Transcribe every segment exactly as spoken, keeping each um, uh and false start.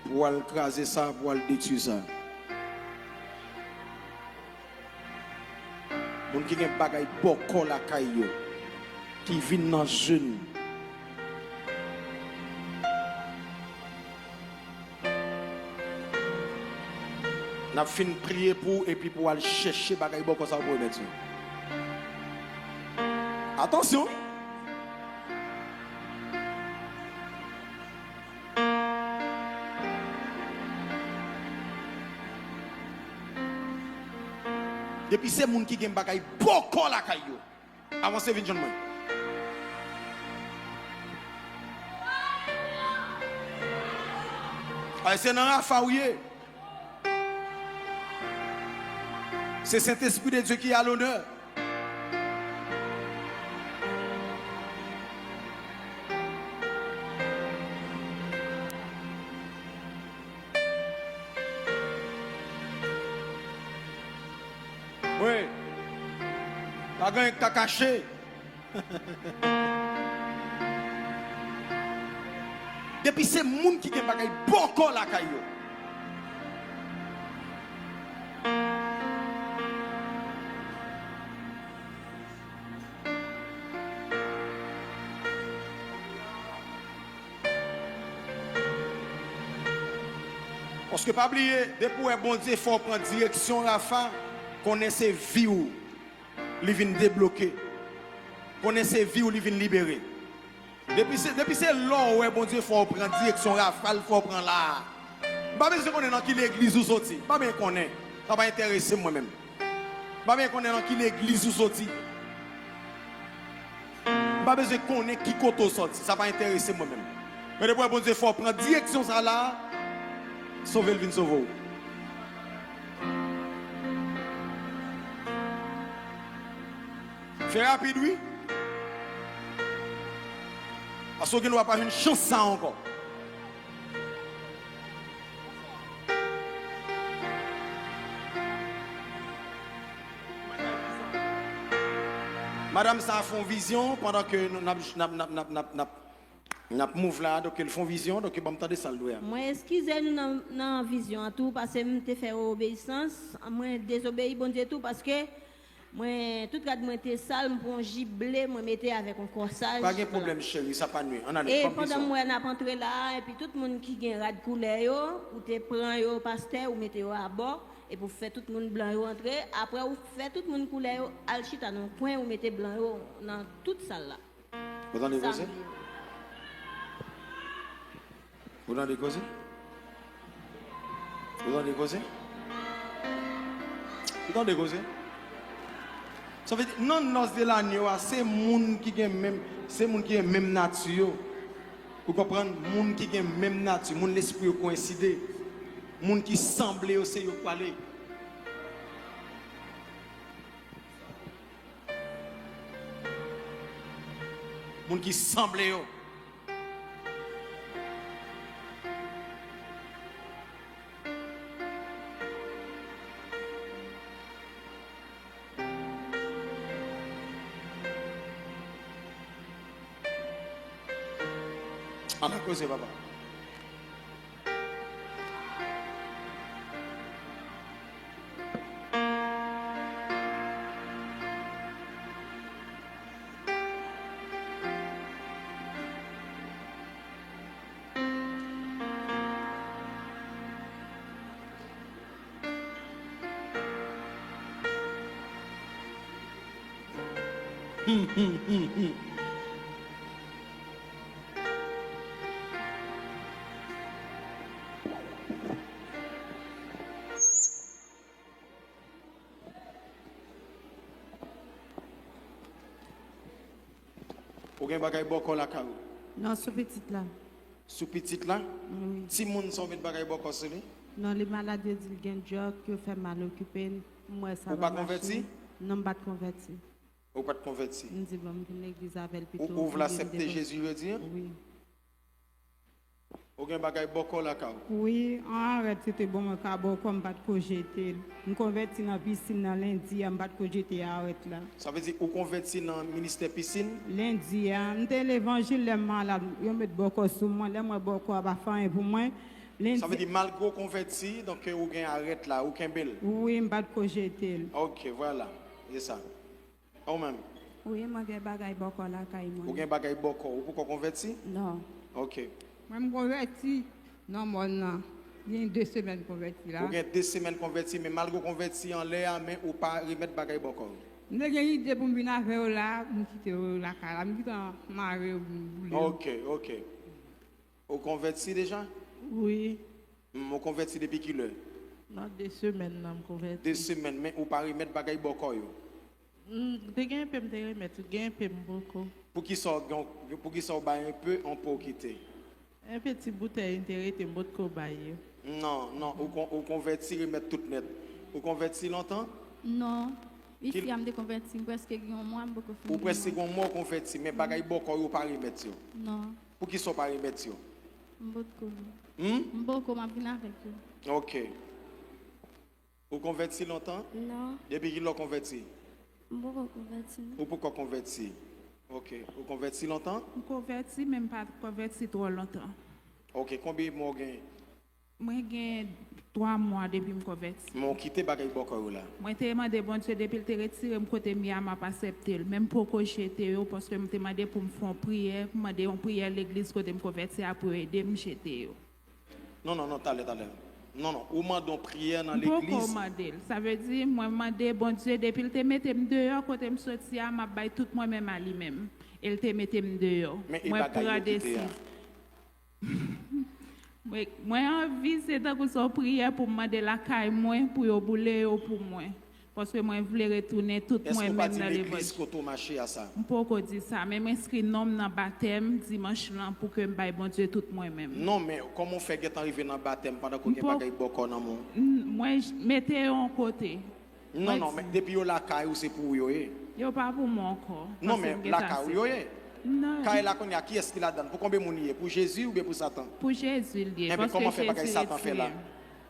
pou w al kraze sa, pou w al detwi sa. Moun ki gen bagay bòkò lakay yo, ki vin nan jèn. N ap fin priye pou w epi pou w al chèche bagay bòkò sa yo pou remèt yo. Atansyon! Depi se moun ki gen bagay bòkò lakay yo, avanse vin jwenn mwen. Ay, se nan Rafa w ye. Se Sentespri de Dye ki a lonè. Wi. Pa gen anyen k ka kache. Depi se moun ki gen bagay bòkò lakay yo. Paske pa bliye, depi w wè Bondye fè w pran direksyon Rafa, konnen se vi w li vin debloke. Konnen se vi w li vin libere. Depi se, depi se lè w wè Bondye fè w pran direksyon Rafa l fè w pran la a. M pa bezwen konnen nan ki legliz ou soti. M pa bezwen konnen. Sa pa enterese m mwen menm. M pa bezwen konnen nan ki legliz ou soti. M pa bezwen konnen ki kote w soti. Sa pa enterese m mwen menm. Men depi w wè Bondye fè w pran direksyon sa la a, sove l vin sove w. Fè rapid, wi. Paske w gen dwa pa jwenn chans sa a ankò. Madanm sa a fè yon vizyon pandan ke nou, n ap, n ap, n ap, n ap, n ap, n ap, n ap move la, donk, l fè yon vizyon, donk, ban m tande sa l dwe a. Mwen eskize nou nan, nan vizyon an tou, paske m te fè obeyisans, mwen dezobeyi Bondye tou, paske mwen, tout rad mwen te sal, m pran yon jip ble, mwen mete avèk yon kòsaj. Pa gen pwoblèm, cheri, sa pa nwi. Ann ale, pran vizyon. E pandan m wè n ap antre la a, epi tout moun ki gen rad koulè yo, ou te pran yo, pastè, ou mete yo abò, epi ou fè tout moun blan yo antre, apre ou fè tout moun koulè yo al chita nan yon kwen, ou mete blan yo nan tout sal la. Ou tande koze? Ou tande koze? Ou tande koze? Ou tande koze? Sa vle di, nan nòs de lanyo a, se moun ki gen menm, se moun ki gen menm nati yo. Ou konprann? Moun ki gen menm nati, moun lespri yo koyenside. Moun ki sanble yo, se yo k prale. Moun ki sanble yo. Ann al koze, papa. Ou gen bagay bòkò lakay ou? Non, sou pitit la. Sou pitit la? Wi. Timoun sa w met bagay bòkò sou li? Non, li malad, yo di l gen djòk, yo fè mal okipe l. M wè sa pa mache. Ou pa konvèti? Non, m pa t konvèti. Ou pa t konvèti? M di, bon, m vin legliz avè l pito. Ou, ou vle aksepte Jezi jodi a? Wi. Ou gen bagay bòkò lakay ou? Wi, an arèt se te bon mwen ka bòkò, m pa t ko jete l. M konvèti nan pisin nan lendi a, m pa t ko jete arèt la. Sa vle di ou konvèti nan ministè pisin? Lendi a, m te levanjil lè m malad, yo met bòkò sou mwen, lè m wè bòkò a pa fè anyen pou mwen, Sa vle di, malgre w konvèti, donk, ou gen arèt la, ou kenbe l. Wi, m pa t ko jete l. Ok, vwala. Se sa. Ou menm? Wi, mwen gen bagay bòkò lakay mwen. Ou gen bagay bòkò. Ou poko konvèti? Non. Ok. Mwen, m konvèti nan mòn nan. Gen de semèn konvèti la. Ou gen de semèn konvèti, men malgre w konvèti anlè a, men ou pa remèt bagay bòkò yo. M te gen lide pou m vin avè yo la, m kite yo lakay la. M gentan mare yo, m boule yo. Ok, ok. Ou konvèti deja? Wi. Hmm, ou konvèti depi kilè? Nan de semèn nan m konvèti. De semèn, men ou pa remèt bagay bòkò yo? Hmm, te gen enpe m te remèt, gen enpe m poko. Poukisa w, poukisa w bay enpe, enpe w kite? Enpe ti boutèy m te rete, m potko bay yo. Non, non, ou, kon, ou konvèti, remèt tout nèt. Ou konvèti lontan? Non. Isi a m te konvèti, m prèske gen yon mwa, m poko fini. Ou prèske gen yon mwa w konvèti, men bagay bòkò yo, ou pa remèt yo? Non. Poukisa w pa remèt yo? M potko. Hmm? M poko, m ap vin avèk yo. Ok. Ou konvèti lontan? Non. Depi kilè w konvèti? M poko konvèti, non. Ou poko konvèti? Ok. Ou konvèti lontan? M konvèti, men m pa konvèti twò lontan. Ok. Konbyen mwa w genyen? Mwen gen twa mwa depi m konvèti. Men w kite bagay bòkò yo la. Mwen te mande Bondye depi l te retire m kote m ye a, m ap asèpte l. Men m poko jete yo, paske m te mande pou m fè yon priyè, m mande yon priyè legliz kote m konvèti a pou yo ede m jete yo. Non, non, non, talè, talè. Non, non, ou mande yon priyè nan legliz. M poko mande l. Sa vle di, mwen mande Bondye, depi l te mete m deyò kote m soti a, m ap bay tout mwen menm a li menm. E l te mete m deyò. Mwen pran desizyon. Mwen, mwen anvi se tankou se yon priyè pou m mande lakay mwen pou yo boule yo pou mwen. Paske mwen vle retounen tout mwen menm nan levanjil. Èske w pa di legliz kote w mache a sa? M poko di sa, men m enskri non m nan batèm dimanch lan pou ke m bay Bondye tout mwen menm. Non, men kòman w fè gentan rive nan batèm pandan ke w gen bagay bòkò nan men w? M, mwen j, mete yo yon kote. Non, non, men depi yo lakay ou, se pou ou yo ye. Yo pa pou mwen ankò. Non, men lakay ou yo ye. Kay la kounye a, kiyès ki ladan l? Pou konbyen moun li ye? Pou Jezi oubyen pou Satan? Pou Jezi li ye. Enben, kòman fè bagay Satan fè la?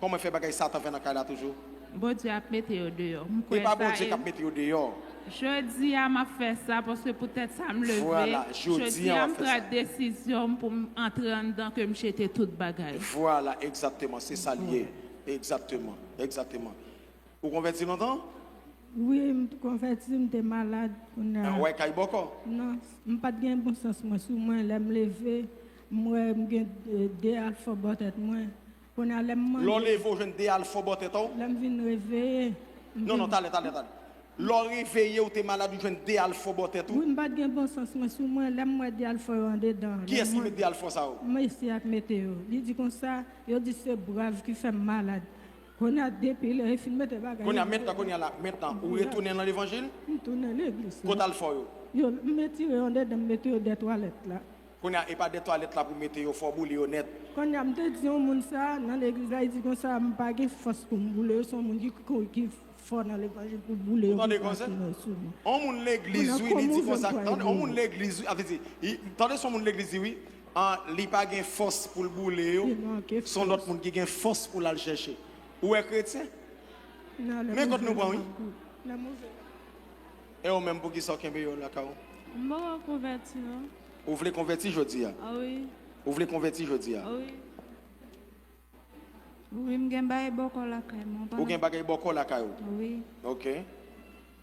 Kòman fè bagay Satan fè nan kay la toujou? Bondye ap mete yo deyò. M kwè sa. E pa Bondye k ap mete yo deyò. Jodi a, m ap fè sa paske poutèt sa m leve. Vwala, jodi a, w ap fè sa. Jodi a, m pran desizyon m pou m antre anndan ke m jete tout bagay. Vwala, egzakteman, se sa l ye. Egzakteman, egzakteman. Ou konvèti lontan? Wi, m konvèti, m te malad. Kounye a. Ou ay kay bòkò? Non, m pa t gen bon sans mwen sou mwen. Lè m leve, m wè m gen de, de alfò bò tèt mwen. Kounye a, lè m manje. Lè w leve, w jwenn de alfò bò tèt ou? Lè m vin reveye. Non, non, talè, talè, talè. Lè w reveye, w te malad, ou jwenn de alfò bò tèt ou? Wi, m pa t gen bon sans mwen sou mwen. Lè m wè de alfò yo andedan. Kiyès ki met de alfò sa yo? Mesye a k mete yo. Li di konsa, yo di se brav ki fè m malad. Kounye a depi lè yo fin mete bagay yo. Kounye a mentnan, kounye a la, mentnan, ou retounen nan levanjil? M tounen legliz. Kote alfò yo? Yo, m retire yo andedan, m mete yo dèyè twalèt la. Kounye a, e pa dèyè twalèt la pou mete yo, fò w boule yo nèt. Kounye a, m te di yon moun sa nan legliz la, li di konsa, m pa gen fòs pou m boule yo, se yon moun ki, ki fò nan levanjil pou boule yo. Ou tande konsa? Yon moun legliz, wi, li di konsa, tande, yon moun legliz, wi, a vle di, tande se yon moun legliz, wi. An, li pa gen fòs pou l boule yo. Se yon lòt moun ki gen fòs pou l al chèche. Ou wè kretyen? Men kot nou pran, wi. E ou menm, poukisa w kenbe yo lakay ou? M poko konvèti, non. Ou vle konvèti jodi a? A wi. Ou vle konvèti jodi a? A wi. Wi, m gen bagay bòkò lakay mwen. Ou gen bagay bòkò lakay ou? Wi. Ok.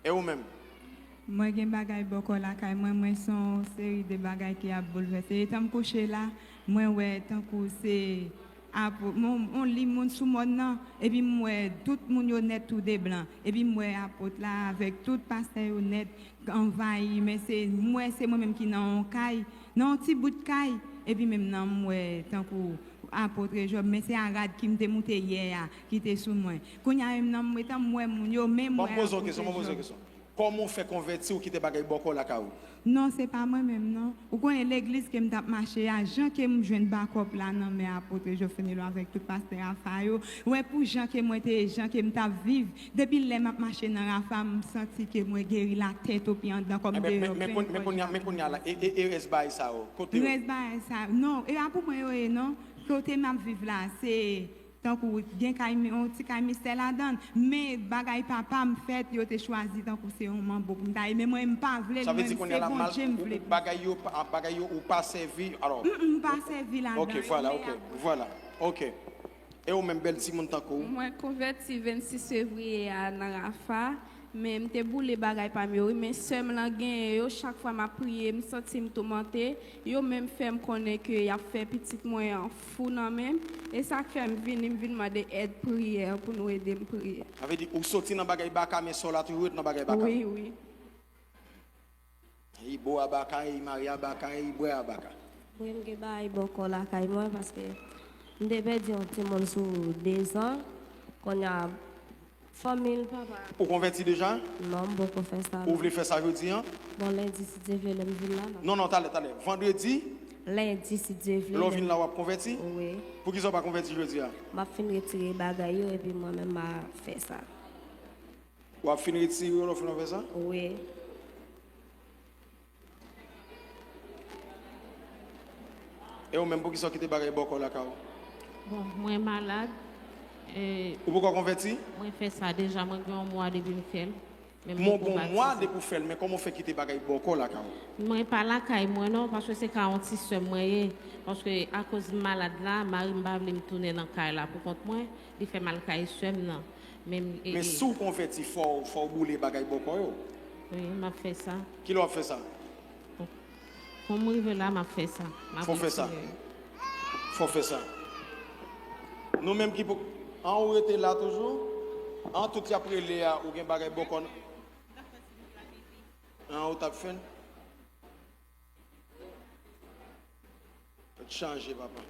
E ou menm? Mwen gen bagay bòkò lakay mwen, mwen se yon seri de bagay ki ap boulvèse. Etan m kouche la, mwen wè tankou se apot, yon, yon li moun sou mòn nan, epi m wè tout moun yo nèt tou de blan. Epi m wè apot la avèk tout pastè yo nèt anvayi, men se, m wè se mwen menm ki nan yon kay, nan yon ti bout kay, epi menm nan m wè tankou apot Jòb, men se a rad ki m te moute yè a ki te sou mwen. Kounye a menm nan m, etan m wè moun yo, men m wè apot Jòb. Ban m poze w kesyon, ban m poze w kesyon. Kòman w fè konvèti w kite bagay bòkò lakay ou? Non, se pa mwen menm non. Ou konnen legliz ke m t ap mache a, jan ke m jwenn bakòp la nan men apot Jofenilo avèk tout pastè Rafa yo, wè pou jan ke mwen te, jan ke m t ap viv, depi lè m ap mache nan Rafa, m santi ke mwen geri latèt opi anndan kòm deyò. Men kounye a, men kounye a la, e, e, e rès bagay sa yo, kote yo? Rès bagay sa yo, non, e pa pou mwen yo ye non. Kote m ap viv la, se Tankou gen kay, yon ti kay mistè ladan l. Men bagay papa m fèt, yo te chwazi tankou se yon manbo pou m ta ye. Men mwen, m pa vle l, mwen, se Bondye m vle. Sa vle di kounye a la, mal, ou, ou, bagay yo, bagay yo, ou pa sèvi, alò. M, m pa sèvi ladan l. Ok, vwala, ok, vwala. Ok. E ou menm, bèl timoun tankou w? Mwen konvèti vennsis fevriye a nan Rafa, men m te boule bagay pa m yo, wi, men sè m lan genyen yo, chak fwa m ap priye, m santi m toumante, yo menm fè m konnen ke y ap fè pitit mwen an fou nan men m, e sa k fè m vini, m vin mande èd priyè pou nou ede m priye. Sa vle di, ou soti nan bagay baka, men sè w la toujou ret nan bagay baka? Wi, wi. Li bo a baka, li mare a baka, li bwè a baka. Wi, m gen bagay bòkò lakay mwen, paske m te pèdi yon timoun sou dezan. Kounye a, fanmi l, papa. Ou konvèti deja? Non, m poko fè sa, non. Ou vle fè sa jodi a? Bon, lendi, si Dye vle, lè m vin la, m ap... Non, non, talè, talè. Vandredi? Lendi, si Dye vle, lè w vin la, w ap konvèti? Wi. Poukisa w pa konvèti jodi a? M ap fin retire bagay yo, epi mwen menm, m a fè sa. W ap fin retire yo lè w fin fè sa? Wi. E ou menm, poukisa w kite bagay bòkò lakay ou? Bon, mwen malad. E ou poko konvèti? Mwen fè sa deja, mwen gen yon mwa depi m fè l. Men m poko batizan. Mwen gen yon mwa depi w fè l, men kòman w fè kite bagay bòkò lakay ou? Mwen pa lakay mwen non, paske se ka yon ti sè m mwen ye. Paske akoz m malad la, mari m pa vle m tounen nan kay la pou kont mwen, li fè m al kay sè m nan. Men m, e, men e, si w konvèti, fò, fò w boule bagay bòkò yo. Wi, m ap fè sa. Kilè w ap fè sa? Bon. Fò m rive la, m ap fè sa. M ap retire. Fò w fè sa. Fò w fè sa. Nou menm ki pou, an, ou rete la toujou? An, tout y ap rele a, ou gen bagay bòkò nan, an, ou t ap fè l? Tèt chaje, papa.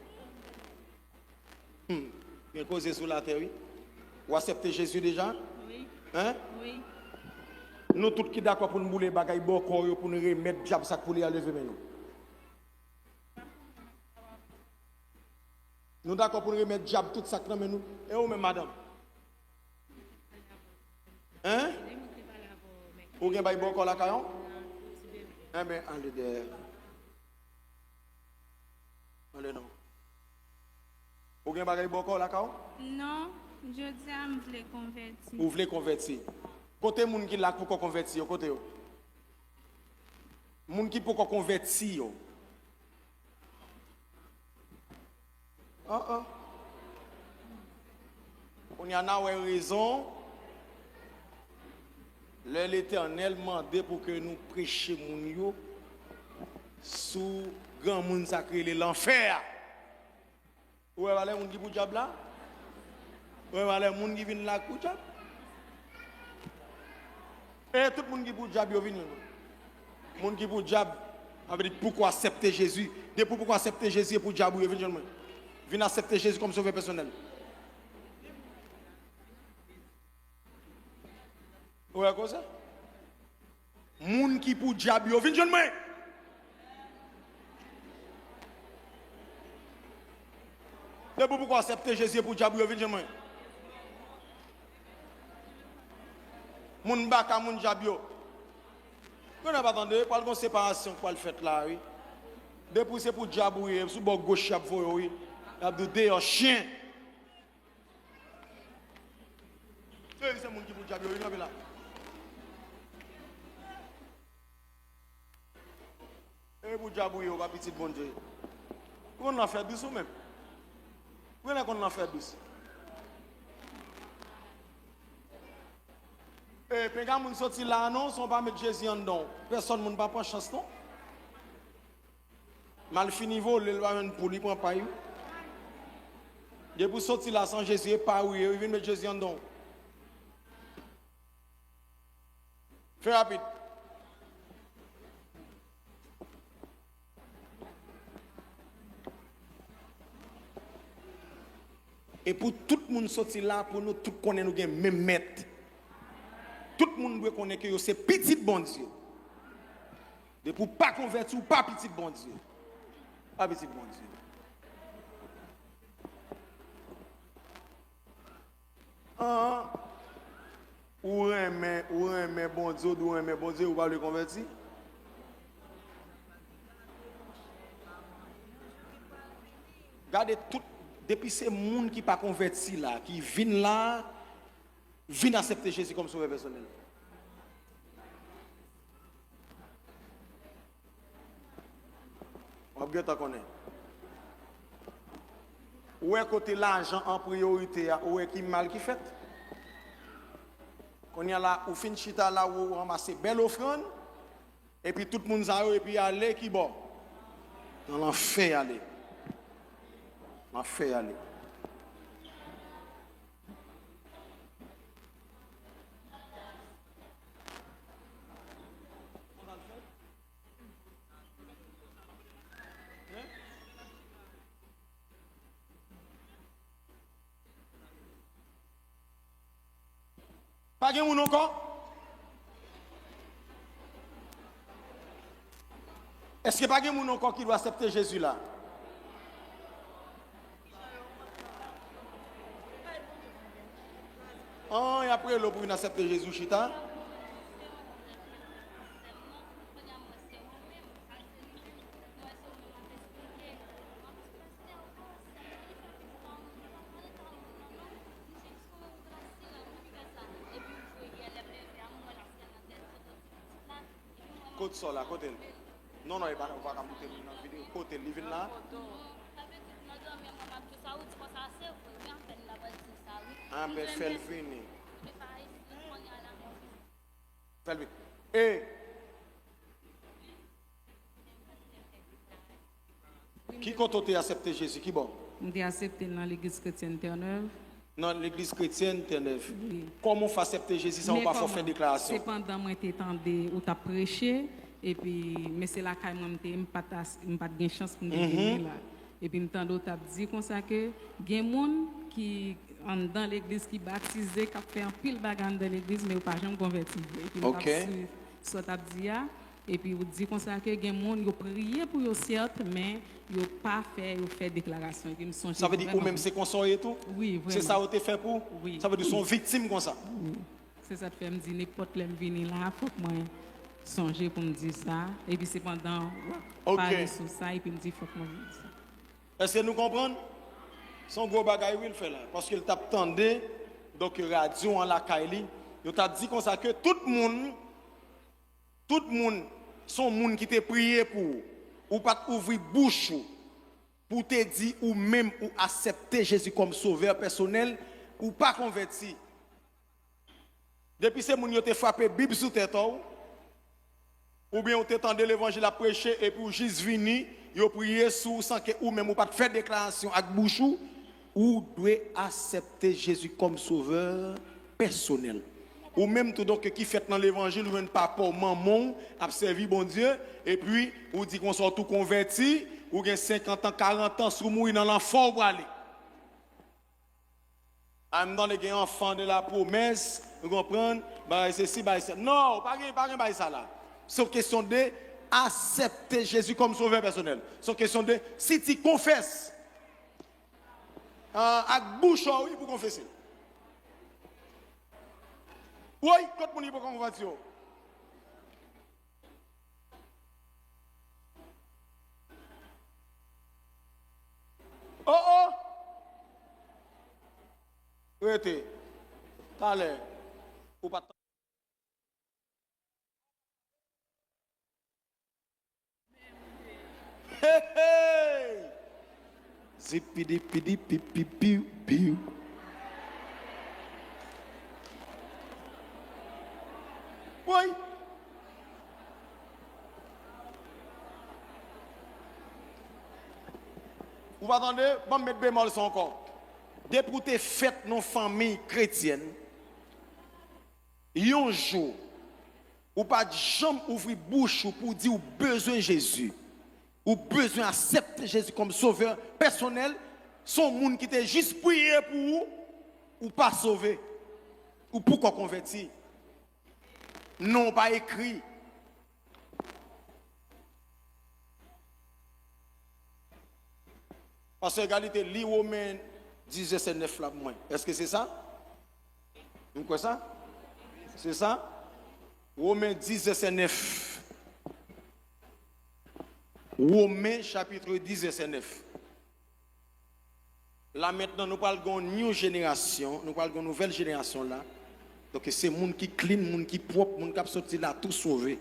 Hmm. Gen koze sou latè, wi. Ou aksepte Jezi deja? Wi. Hein? Wi. Nou tout ki dakò pou n boule bagay bòkò yo, pou n remèt dyab sa k pou li a, leve men nou. Nou dakò pou n remèt dyab tout sa k nan men nou? E ou menm, madanm? Hein? Ou gen bagay bòkò lakay ou? Enben, ale dèyè. Ale non. Ou gen bagay bòkò lakay ou? Non, jodi a m vle konvèti. Ou vle konvèti. Kote moun ki la k poko konvèti yo? Kote yo? Moun ki poko konvèti yo. An, an. Kounye a n a wè rezon lè Letènèl mande pou ke nou preche moun yo sou granmoun sa k rele lanfè a. Ou wè valè moun ki pou dyab la? Ou wè valè moun ki vin la k pou dyab? E tout moun ki pou dyab yo vin jwenn mwen. Moun ki pou dyab, sa vle di poko aksepte Jezi. Depi w poko aksepte Jezi, e pou dyab ou ye, vin jwenn mwen. Vin aksepte Jezi kòm sovè pèsonèl. Ou wè koze? Moun ki pou dyab yo, vin jwenn mwen. Depi w poko aksepte Jezi, e pou dyab ou ye, vin jwenn mwen. Moun baka, moun dyab yo. Kounye a pa tande, pral gon separasyon k pral fèt la, wi. Depi w se pou dyab ou ye, sou bò goch y ap voye w, wi. Y ap di w deyò, chen. Ey, se moun ki pou dyab yo, vin kanpe la. Ey, pou dyab ou ye, ou pa pitit Bondye. Ou konn lanfè dous ou menm? Ou genlè konn lanfè dous. Ey, penga moun soti la non, san w pa met Jezi anndan w. Pèsòn moun pa pran chans non. Malfini vole, l pa jwenn poul, li pran pay, wi. Depi w soti la san Jezi, e pay ou ye, wi, vin met Jezi anndan w. Fè rapid. E pou tout moun soti la, pou nou tout konnen nou gen menm mèt. Tout moun dwe konnen ke yo se pitit Bondye. Depi w pa konvèti, w pa pitit Bondye. Pa pitit Bondye. An, ou renmen, ou renmen Bondye, ou di w renmen Bondye, ou pa vle konvèti? Gade tout, depi se moun ki pa konvèti la, ki vin la, vin aksepte Jezi kòm sovè pèsonèl. W ap gentan konnen. Ou wè kote lajan an priyorite a, ou wè ki mal ki fèt? Kounye a la, ou fin chita la, ou ranmase bèl ofrann, epi tout moun sa yo, epi ale ki bò? Nan lanfè y ale. Lanfè y ale. Pa gen moun ankò? Èske pa gen moun ankò ki dwe aksepte Jezi la? An, y ap rele w pou vin aksepte Jezi, w chita. Kot sa w la? Kote l? Non, non, e pa, ou pa ka moute moun nan videyo. Kote l? Li vin la? Anben, fè l vini. Fè l vini. E ki kote w te aksepte Jezi? Ki bò? M te aksepte l nan legliz kretyèn Tènèv. Nan legliz kretyèn Tènèv. Wi. Kòman w fè aksepte Jezi san ou pa fè deklarasyon? Sepandan, mwen te tande ou t ap preche, epi, men se lakay mwen m te ye, m pa t as-, m pa t gen chans pou m te vini la. Epi m tande w t ap di konsa ke gen moun ki anndan legliz, ki batize, k ap fè anpil bagay anndan legliz, men yo pa janm konvèti vre. Epi m t ap swiv sa w t ap di a, epi w di konsa ke gen moun, yo priye pou yo, sèt, men yo pa fè, yo fè deklarasyon. Epi m sonje... Sa vle di ou menm se konsa w ye tou? Wi, vrèman. Se sa yo te fè pou ou? Wi. Sa vle di se yon viktim konsa? Wi. Se sa k fè m di nenpòt lè m vini la, fòk mwen sonje pou m di sa. Epi sepandan w ap pale sou sa, epi m di fòk mwen di sa. Èske nou konprann? Se yon gwo bagay wi l fè la, paske l t ap tande, donk, radyo an lakay li, yo t ap di konsa ke tout moun, tout moun, se yon moun ki te priye pou ou, ou pa t ouvri bouch ou pou w te di ou menm ou aksepte Jezi kòm sovè pèsonèl, ou pa konvèti. Depi se moun yo te frape Bib sou tèt ou, oubyen ou te tande levanjil ap preche epi w jis vini, yo priye sou ou san ke ou menm ou pa t fè deklarasyon ak bouch ou, ou dwe aksepte Jezi kòm sovè pèsonèl. Ou menm tou, donk, ki fèt nan levanjil, ou jwenn papa w, manman w ap sèvi Bondye, epi ou di konsa w tou konvèti, ou gen senkant an, karant an, si w mouri nan lanfè w prale. A, m tande gen enfant de la promesse, ou konprann, bagay sesi, bagay sela. Non, pa gen, pa gen bagay sa la. Se yon kesyon de aksepte Jezi kòm sovè pèsonèl. Se yon kesyon de, si ti konfès, ah, ak bouch ou, wi, pou konfese. Woy, kot moun ki poko konvèti yo? Oh, oh! Rete. Talè. Ou pa t... Hey, hey! Zipidi pidi pipi piu piu. Woy! Ou pa tande? Ban m met bemòl sa ankò. Depi w te fèt nan yon fanmi kretyèn, yon jou, ou pa t janm ouvri bouch ou pou w di w bezwen Jezi, ou bezwen aksepte Jezi kòm sovè pèsonèl, se yon moun ki te jis priye pou ou, ou pa sove, ou poko konvèti, non w pa ekri. Pastè Egalite, li Women dis vèsè nèf la pou mwen. Èske se sa? Nou kwè sa? Se sa? Women dis vèsè nèf. Women chapit dis vèsè nèf. La mentnan, nou pral gen yon new jenerasyon, nou pral gen yon nouvèl jenerasyon la. Donk, se moun ki clean, moun ki pwòp, moun k ap soti la tou sove.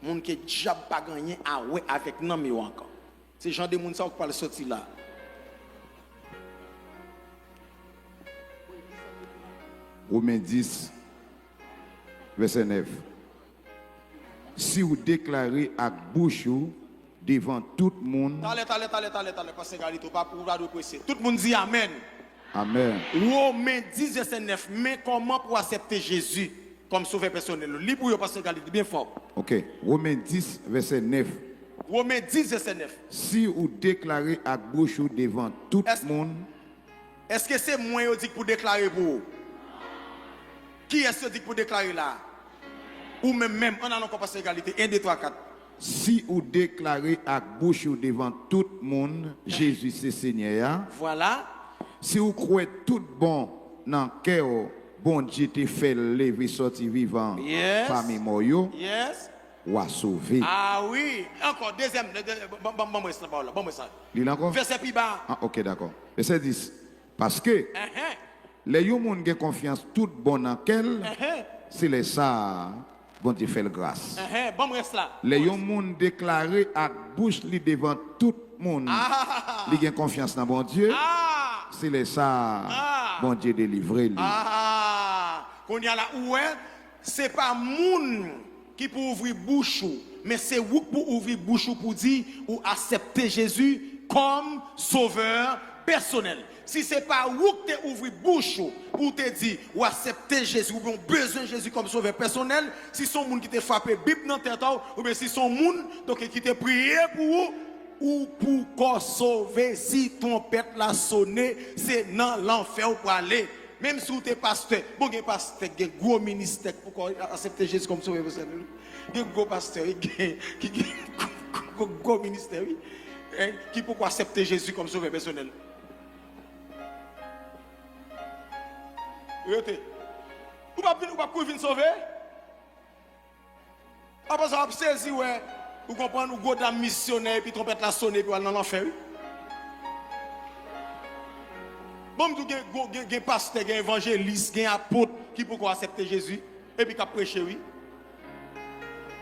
Moun ke dyab pa gen anyen a wè avèk nanm yo ankò. Se jan de moun sa yo k pral soti la. Women dis, vèsè nèf. Si w deklare ak bouch ou devan tout moun. Talè, talè, talè, talè, talè, pastè Galito, pa, ou pa dwe prese. Tout moun di amèn. Amèn. Women dis, vèsè nèf. Men kòman pou w aksepte Jezi kòm sovè pèsonèl ou. Li pou yo, pastè Galito, byen fò. Ok. Women dis, vèsè nèf. Women dis, vèsè nèf. Si ou deklare ak bouch ou devan tout moun. Èske se mwen yo di k pou deklare pou ou? Kiyès yo di k pou deklare la a? Ou menm menm. Ann al ankò, pastè Egalite. En, de, twa, kat. Si ou deklare ak bouch ou devan tout moun, Jezi se Senyè a. Vwala. Si ou kwè tout bon nan kè w, Bondye te fè l leve sòti vivan, yes, pami mò yo, yes, w a sove. Ah wi. Ankò, dezyèm, de, de, ban, ban, ban mwen sa, pawòl la, ban mwen sa. Li la ankò? Vèsè pi ba. Ah, ok, dakò. Vèsè dis. Paske, enhen, lè yon moun gen konfyans tout bon nan kè l, enhen, se lè sa a, Bondye fè l gras. Enhen, ban m rès la. Lè yon moun deklare ak bouch li devan tout moun, ah, li gen konfyans nan Bondye, ah, se lè sa a, ah, Bondye delivre li. Ah, kounye a la, ou wè, se pa moun ki pou ouvri bouch ou, men se ou k pou ouvri bouch ou pou di ou aksepte Jezi kòm sovè pèsonèl. Si se pa ou k te ouvri bouch ou pou w te di ou aksepte Jezi oubyen ou bezwen Jezi kòm sovè pèsonèl, si se yon moun ki te frape Bib nan tèt ou, oubyen si se yon moun, donk, ki te priye pou ou, ou poko sove. Si twonpèt la sone, se nan lanfè w prale. Menm si w te pastè, bon, gen pastè k gen gwo ministè k poko aksepte Jezi kòm sovè pèsonèl li. Gen gwo pastè, wi, gen, ki gen gwo, gwo, gwo ministè, wi, en, ki poko aksepte Jezi kòm sovè pèsonèl. Rete. Ou p ap vin, ou p ap kouri vin sove? Apre sa, w ap sezi wè, ou konprann, ou gwo dam misyonè, epi twonpèt la sone, epi w al nan lanfè, wi. Bon, m di w, gen, gen, gen, gen pastè, gen evanjelis, gen apot ki poko aksepte Jezi, epi k ap preche, wi.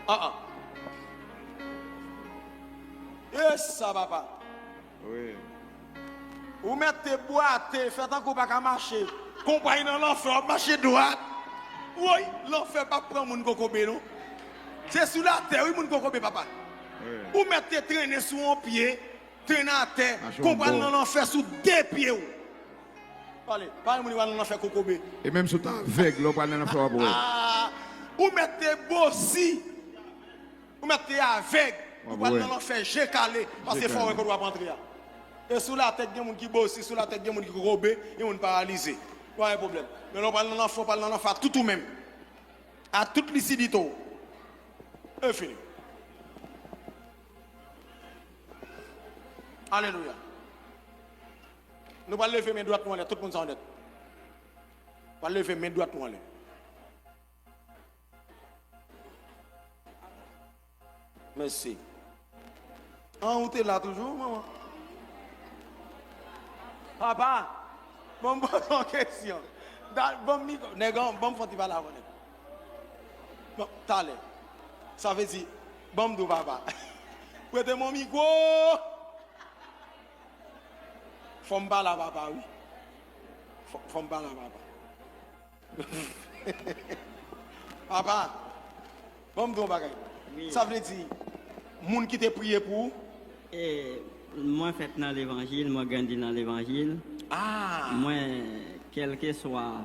Ah, ah. E sa, papa. Wi. Ou mèt te bwate, fè tankou w pa ka mache. Konpay nan lanfè, w ap mache dwat. Woy, lanfè p ap pran moun kokobe, non. Se sou latè, wi, moun kokobe, papa. Wi. Ou mèt te trennen sou yon pye, trennen atè, mache yon bò. Konpay nan lanfè sou de pye w. Pale, pa gen moun ki pral nan lanfè kokobe. E menm si w t avèg, lè w pral nan lanfè, w ap wè. Ah, ou mèt te bosi. Ou mèt te avèg, ou pral nan lanfè je kale, paske fò w wè kote w ap antre a. E sou latè gen moun ki bosi, sou latè gen moun ki kokobe, gen moun paralize. Pa gen pwoblèm. Men lè w pral nan lanfè, w pral nan lanfè a tout ou menm. A tout lisidite w. E fini. Alelouya. Nou pral leve men dwat nou anlè, tout moun sa w nèt. Pral leve men dwat nou anlè. Mèsi. An, ou te la toujou, manman? Papa, ban m poze yon kesyon. Da, ban m mikwo. Nèg an, ban m fè yon ti pale avè nèg. Bon, talè. Sa vle di, ban m di w, papa. Prete m yon mikwo. Fò m pale a papa, wi. Fò, fò m pale a papa. Papa, ban m di w yon bagay. Wi. Sa vle di, moun ki te priye pou ou? E, mwen fèt nan levanjil, mwen grandi nan levanjil. Ah! Mwen, kèlkeswa